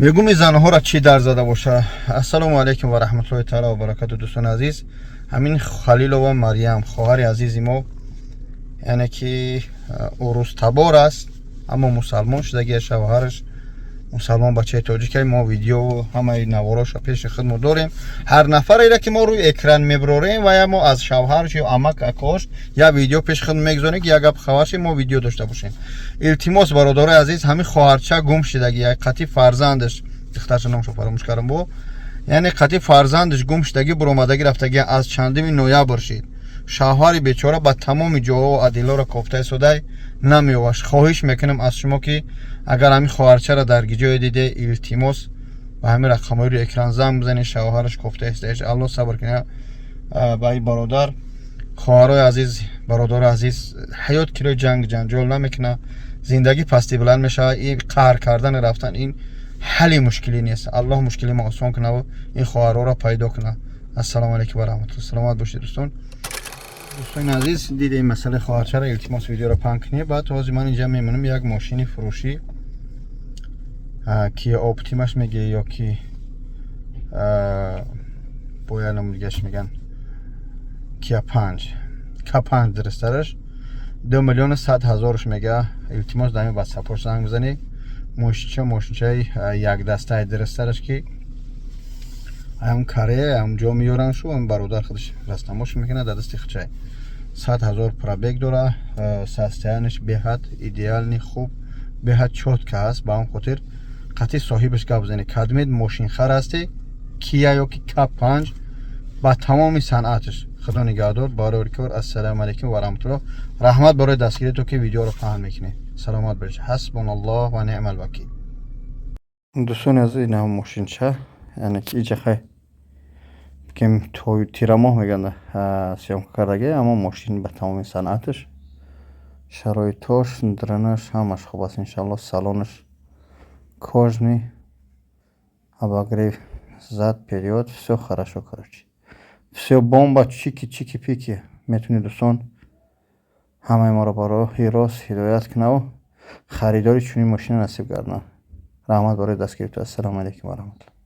Мегум, занҳоро чӣ дар зада боша? Ассалому алайкум ва раҳматуллоҳи таала ва баракату. Дӯстони азиз, ҳамин Халилова Марьям, хоҳари азизи мо, яъне ки урустабор аст, аммо мусалмон шудагия. Шавҳараш мусалмон, бачаи тоҷикай. Мо видеову ҳамаи навороша пеши худмо дорем. Ҳар нафареро, ки мо рӯи экран мебарорем, ва я мо аз шавҳараш ё амак акош як видео пеши худ мегузорем, ки як гап хабарши мо видео дошта бошем. Илтимос, бародарои азиз, ҳамин хоҳарча гум шудагия қати фарзандаш. Духтарша номшо фаромӯш кардам бо. Яъне қати фарзандаш гум шудагӣ, буромадагӣ рафтагӣ аз чандими ноябр шид. Шавҳари бечора ба тамоми ҷоҳо адиллоро кофта истодай, намеёваш. Хоҳиш мекунам аз шумо, ки агар ҳамин хоҳарчаро дар ҷое диде, илтимос, ба ҳамин рақамҳои рӯи экран занг бизанед. Шавҳараш кофта истодаеш. Алло сабр кунад ба ин бародар. Хоҳарои азиз, бародари азиз, ҳаёт кирои ҷанг ҷанҷол намекунад. Зиндагӣ пасти баланд мешавад. Ин қаҳр кардани рафтан, ин ҳалли мушкилӣ нест. Аллоҳ мушкили мо осон кунаву ин хоҳарҳоро пайдо кунад. Ассалому алайкум ва раҳматулло. Саломат бошед, дӯстон. Дӯстони азиз, дидем масъалаи хоҳарчаро. Илтимос, видеоро паҳн кунед. Баъд ҳозир ман инҷа мемонам. Як мошини фурӯшӣ, ки Оптимаш меге ё ки бо як ном дигаш меган, Киа 5, К5, дурустараш 2 миллиону 100 ҳазорш мега. Илтимос, дар ин ватсапош занг бизанед. Мошинча мошинчаи якдастаи, дурустараш ки ҳам Корея, ҳам ҷо меёранд шу. Ҳам бародар худаш растамош мекунад, дар дасти худшай. 100 000 пробег дора. Состояние ш беҳад идеальный, хуб, беҳад чётко аст. Ба он хотир қатъи соҳибаш гап занед. Кадмед мошинхар ҳасте, Кия ё ки К5 ба тамоми санъаташ. Худо нигаҳдор, барори кор. Ассалому алайкум ва раҳматуллоҳ. Раҳмат барои дастгиритон, ки видеоро паҳн мекунед. Саломат бошед. Ҳасбуналлоҳ ва неъмал вакил. Дӯстони азиз, ин мошинча, яъне ки иҷа хай бигем, тирамоҳ мегӯянд, съёмка кардаги, аммо мошин ба тамоми санъаташ, шароитош, дранаш ҳамаш хуб аст, иншалло. Салонаш кожаный, обогрев зад, вперёд, всё хорошо, короче, всё бомба, чики чики пики. Метавонед, дӯстон, ҳамаи моро ба роҳи рост ҳидоят кунаву харидори чунин мошина насиб гардонад. Раҳмат барои дастгиритон. Ассалому алайкум ва раҳматуллоҳ.